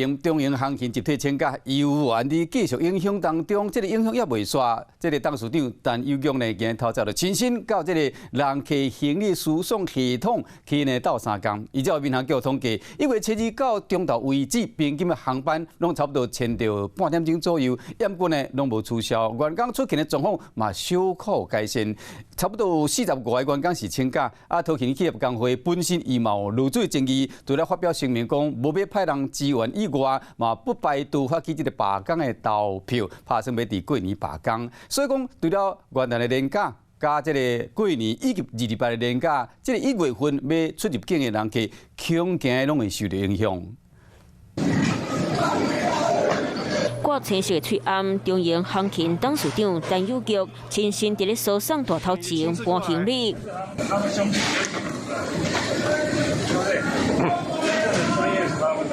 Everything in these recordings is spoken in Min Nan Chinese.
前，長榮航勤集體請假，猶原佇繼續影響當中，這個影響猶未煞。這個董事長陳有玉呢，今日透早就親身到這個人客行李輸送系統去呢鬥相共。依照民航局統計，1月7日到中晝為止，平均的航班攏差不多延著半點鐘左右，毋過呢攏無取消，員工出勤的狀況嘛小可改善，差不多45個員工是請假。啊，桃勤企業工會本身伊嘛有勞資爭議，除了發表聲明講無欲派人支援以外，嘛不排除發起這個罷工的投票，拍算欲佇過年罷工。所以講，除了元旦的連假，佮這個過年以及228的連假，這個1月份欲出入境的人客，恐驚攏會受著影響。掛青色的喙罨，長榮航勤董事長陳有玉親身佇咧輸送帶頭前搬行李。他們兄弟，對不對？專業是他們的，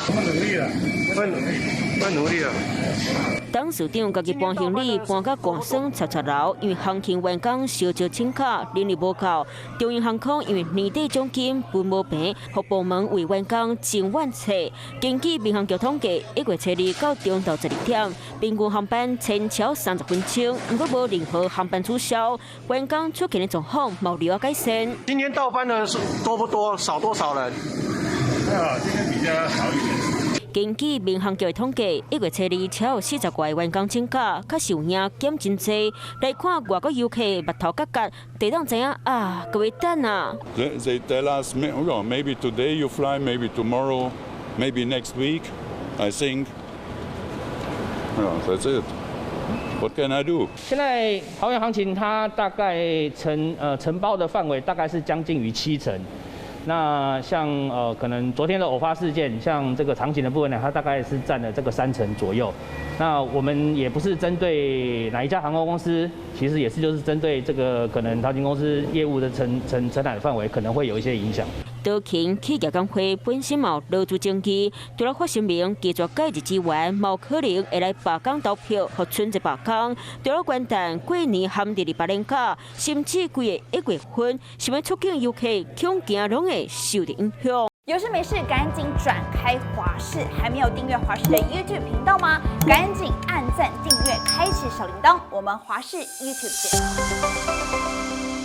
我們努力了，會努力，會努力的。董事長家己搬行李搬甲汗酸擦擦流，因為航勤員工相招請假，人力無夠。長榮航空因為年底獎金分無平，予部門為員工情願撤。根據民航局統計，1月7日到中晝12點，平均航班延超30分鐘，毋過無任何航班取消，員工出勤的狀況嘛有了改善。今天到班的多不多？少多少人？啊，今天比較少一點。根據民航局的統計，1月7日超有40外個員工請假，確實有影減真濟。來看外國遊客目頭角角，地當知影啊，閣欲等啊。 They tell us, maybe today you fly, maybe tomorrow, maybe next week. I think, that's it. What can I do? 現在桃園航勤它大概承包的範圍大概是將近於7成。那像可能昨天的偶發事件，像這個長勤的部分呢，它大概是佔了這個3成左右。那我們也不是針對哪一家航空公司，其實也是就是針對這個可能桃勤公司業務的承攬範圍，可能會有一些影響。桃勤企業工會本身嘛有勞資爭議，除了發聲明拒絕介入支援，嘛有可能會來罷工投票，予春節罷工。除了元旦過年含228連假，甚至規個1月份，想欲出境遊客恐驚攏會受著影響。有事沒事趕緊轉開華視，還沒有訂閱華視的 YouTube 頻道嗎？趕緊按讚訂閱，開啟小鈴鐺。我們華視 YouTube 見。